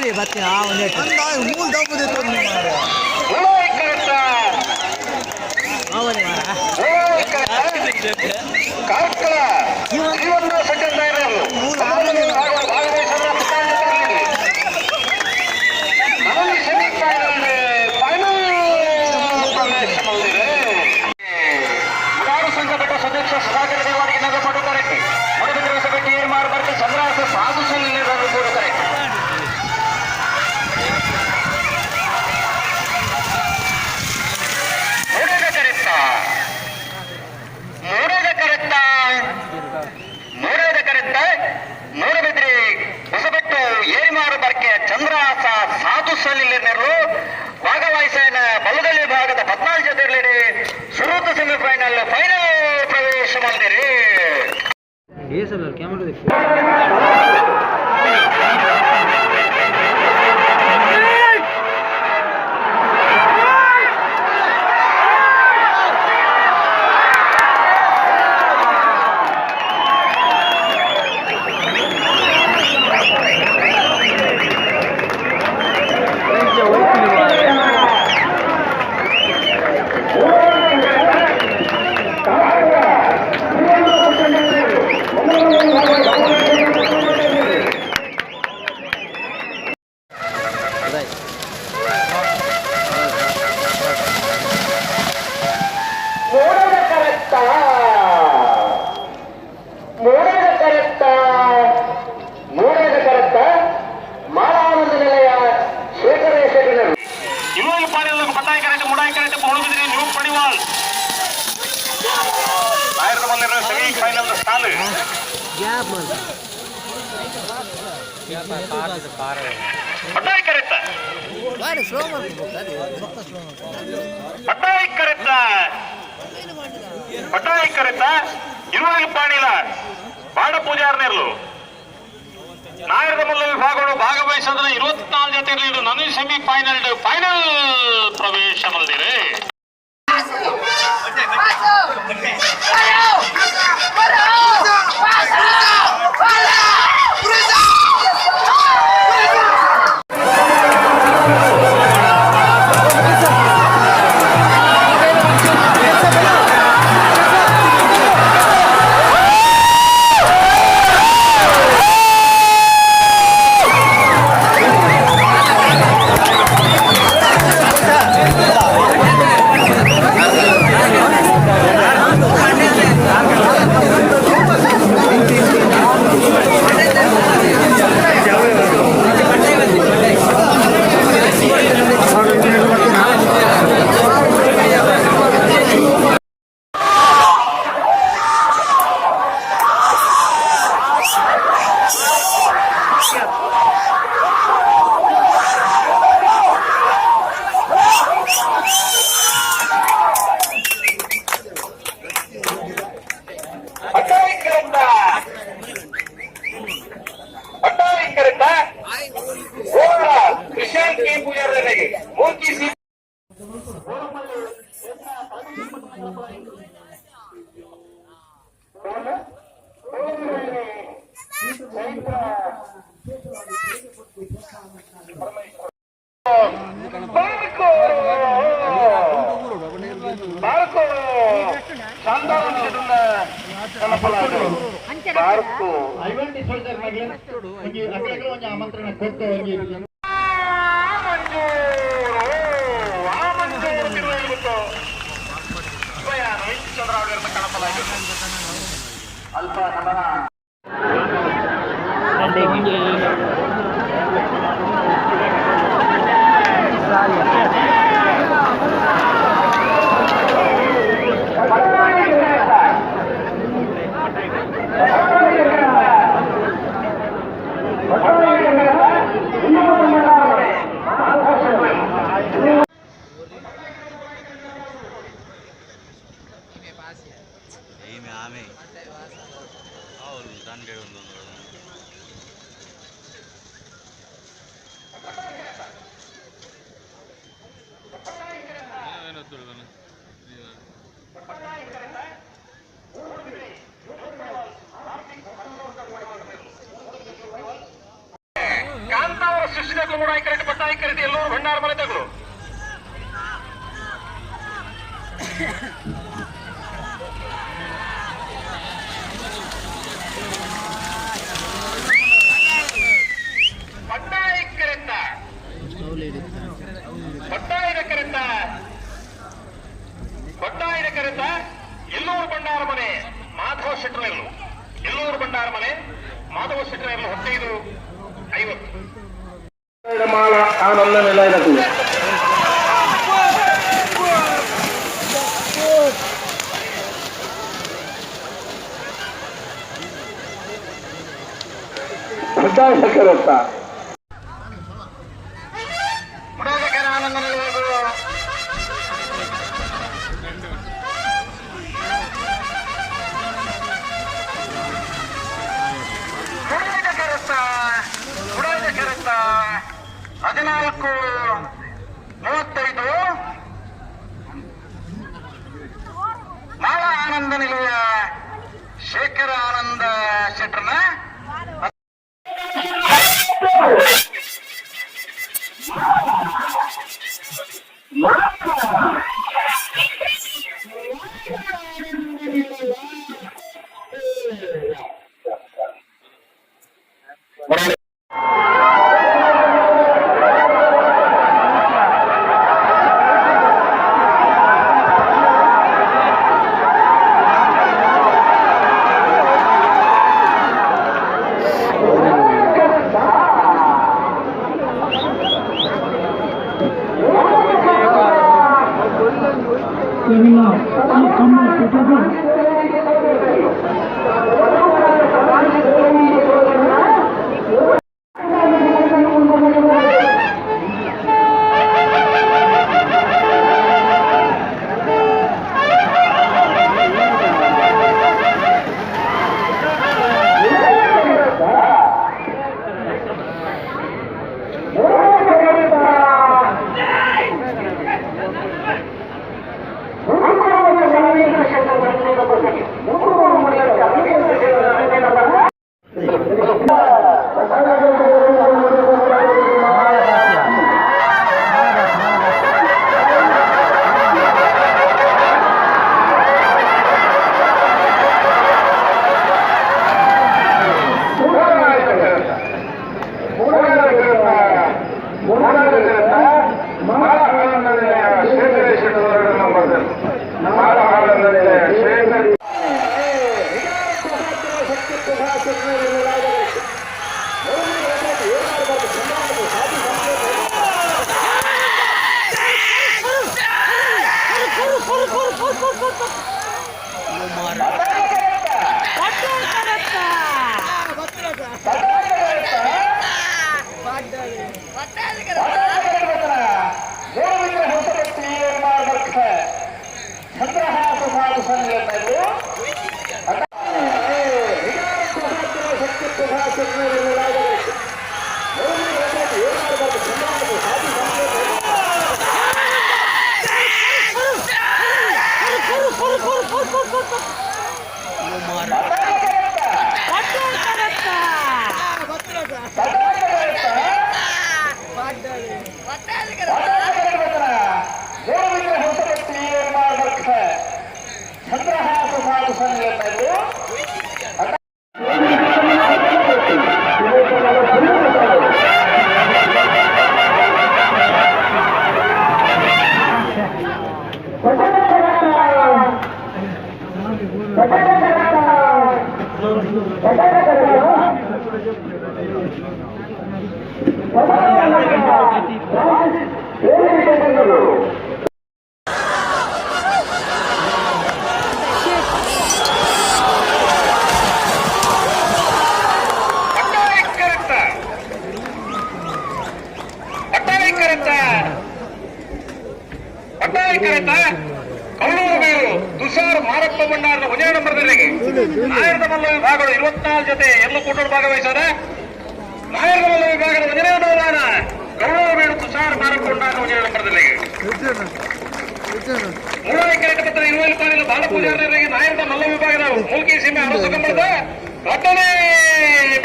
ಆವಲಿ ಬತ್ತಿನ ಆ ಒಂದು ಮೂಲ ದಬ್ಬು ಆವಲಿ ಮಾರ. ಕಾರ್ಕಳ ಜೀವನ ಸಜ್ಜನಾಯರು ನವಲಿ ಸೆಮಿಫೈನಲ್ ಫೈನಲ್ ಪ್ರವೇಶ ಹೊಂದಿದೆ. ಮುಡಾರು ಸಂಘದ ಸದಸ್ಯ ಸುಧಾಕರ ದೇವಾಡಿಗೆ ನಗರ ಪಡುತ್ತಾರೆ. ಮೊದಲ ಸಭೆ ಟಿ ಎಂ ಆರ್ ಬರ್ಕೆ ಚಂದ್ರಾಸ ಸಾಧು ಕೂಡುತ್ತಾರೆ. ಮೂರನೇ ಕರೆತ್ತ, ಮೂರನೇ ಕರೆತ್ತ, ಮೂರನೇ ಕರೆತ್ತ. ಮೂಡಬಿದ್ರಿ ಹೊಸಬೆಟ್ಟು ಏರಿಮಾರು ಬರ್ಕೆ ಚಂದ್ರಹಾಸ ಸಾಧು ಸಲ್ಲಿಲರು ಭಾಗವಹಿಸಿದ ಬಲಗಲ್ಲಿ ಭಾಗದ 14 ಜೊತೆಗಳಲ್ಲಿ ಸುರೂತ ಸೆಮಿಫೈನಲ್ ಫೈನಲ್ ಪ್ರವೇಶ ಮಾಡಿದಿರಿ. ಕ್ಯಾಮ್ರಾ. ಮೂರನೇ ಕರೆತ್ತ, ಮೂರನೇ ಕರೆತ್ತ, ಮೂರನೇ ಕರೆತ್ತ. ಮಾಲಾನಂದ ನಿಲಯ ಶೇಖರೇಶಗನರು ಇರುವಲ್ಲಿ ಪಾಡಿಯಲ್ಲಿ ಪಟ್ಟಾಯ ಕರೆಕ್ಟ್, ಮುಡಾಯ ಕರೆಕ್ಟ್. ಹುಡುಗಿದ್ರಿ ನ್ಯೂ ಪಡಿವಾಲ್ ಸಾವಿರದ ಬಂದಿರೋ ಸೆಮಿ ಫೈನಲ್ ಸಾಲು. ಗ್ಯಾಪ್ ಮಾಡ್ತಾರೆ. ಪಟ್ಟಾಯ ಕರೆಕ್ಟ್. ಬಾರಿ ಸ್ಲೋ ಮಾಡ್ಬೇಕು ಅದೇ ಬೊಕ್ಕ ಸ್ಲೋ ಮಾಡ್ಬೇಕು. ಪಟ್ಟಾಯ ಕರೆಕ್ಟ, ಪಟ್ಟಾಯ ಕರೆಕ್ಟ. ಇರುವಲ್ಲಿ ಪಾಣಿಲ ಬಾಡ ಪೂಜಾರ್ನೇರ್ಲು ನಾಯರದ ಮಲ್ಲ ವಿಭಾಗಗಳು ಭಾಗವಹಿಸಿದ್ರೆ 24 ಜೊತೆ ಇದು ನನು ಸೆಮಿ ಫೈನಲ್ ಫೈನಲ್ ಪ್ರವೇಶ ಮಲ್ದಿರಿ. ಪಟ್ಟಾಯ ಕರೆಕ್ಟ, ಪಟ್ಟಾಯ ಕರೆಕ್ಟ. ಗೋವಾ ಕೃಷಾಂತ್ ಕೆ ಪೂಜಾರನಿಗೆ ಮೂರ್ತಿ ಸಿ. ಬಾರ್ಕು ಆಮಂತ್ರಣ ಕೊಟ್ಟು ಒಂಜಿ ಮಂಜೂರು ಆ ಮಂಜೂರು ತಿರುವೈಗುತ್ತು ಚಂದ್ರ ಅಲ್ಪ ನಮನ. ಕಾಂತಾವರ ಸೃಷ್ಟಿದ. ಜನಕುಲು ಮೂಡಾಯಿ ಕರೆಟ್ ಪಟ್ಟಾಯಿ ಕರೆಟ್ ಎಲ್ಲೂರು ಭಂಡಾರ ಮನೆ ತಗಲು. ಪಟ್ಟಾಯಿ ಕರೆತ್ತ ಪಟ್ಟಾಯಿದ ಕರೆತ್ತ ಪಟ್ಟಾಯಿದ ಕರೆತ್ತ ಎಲ್ಲೂರು ಭಂಡಾರ ಮನೆ ಮಾಧವ ಶೆಟ್ಟರಗಳು. ಎಲ್ಲೂರು ಭಂಡಾರ ಮನೆ ಮಾಧವ ಶೆಟ್ಟರಗಳು 15.50. ಮಾಳ ಆನಂದ ನಿಲಯದಕ್ಕೂ ಕರೆತ್ತ ಮುಡಾದಕೆರೆ ಆನಂದ ನಿಲಯಗಳು. ಮುಡಾದ ಕೆರೆತ್ತ ಮುಡಾದ ಕೆರೆತ್ತ 14.35. ಮಾಳ ಆನಂದ ನಿಲಯ ಶೇಖರ ಆನಂದ ಶೆಟ್ಟರ್ನ. ತುಷಾರ್ ಮಾರಪ್ಪ ಭಂಡಾರದ ಒಂದೇ ನಂಬರ್ದಲ್ಲಿ ನಾಯರದ ಮಲ್ಲ ವಿಭಾಗಗಳು 24 ಜೊತೆ ಎಲ್ಲ ಕೂಟರು ಭಾಗವಹಿಸದ. ನಾಯರದ ಮಲ್ಲ ವಿಭಾಗದ ಒಂದನೇ ಬಹುಮಾನ ಕೌಳೂರು ತುಷಾರ್ ಮಾರಪ್ಪ ಭಂಡಾರದ ಒಂದೇ ನಂಬರ್ದಲ್ಲಿ. ಮೂರನೇ ಕೆರೆ ಇರುವಲ್ಲಿ ಪಾಲಿನ ಬಾಲಪೂಜಾರರಿಗೆ ನಾಯರದ ಮಲ್ಲ ವಿಭಾಗದ ಮೂಲ್ಕಿ ಸೀಮೆ ಅರಸು ಕಂಬಳದ ಎರಡನೇ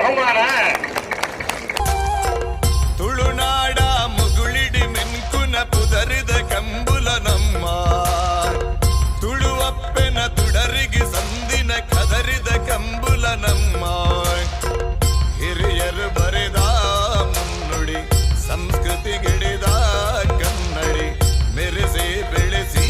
ಬಹುಮಾನ. ತುಳುನಾಡ ಕಂಬುಲ ನಮ್ಮ. ತುಳುವಪ್ಪೆನ ತುಡರಿಗೆ ಸಂದಿನ ಕದರಿದ ಕಂಬುಲ ನಮ್ಮ. ಹಿರಿಯರು ಬರೆದ ಮುನ್ನುಡಿ, ಸಂಸ್ಕೃತಿಗಿಡಿದ ಕನ್ನಡಿ, ಮೆರೆಸಿ ಬೆಳೆಸಿ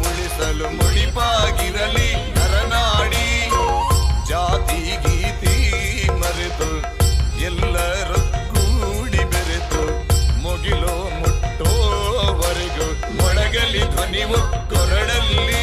ಉಳಿಸಲು ಮುಡಿಪಾಗಿರಲಿ ನರನಾಡಿ. ಜಾತಿ ಗೀತಿ ಮರೆತು ಎಲ್ಲರೂ ಕೂಡಿ ಬೆರೆತು, ಮುಗಿಲೋ ಮುಟ್ಟೋವರೆಗೂ ಮೊಳಗಲಿ ಧ್ವನಿವು ಕೊರಡಲ್ಲಿ.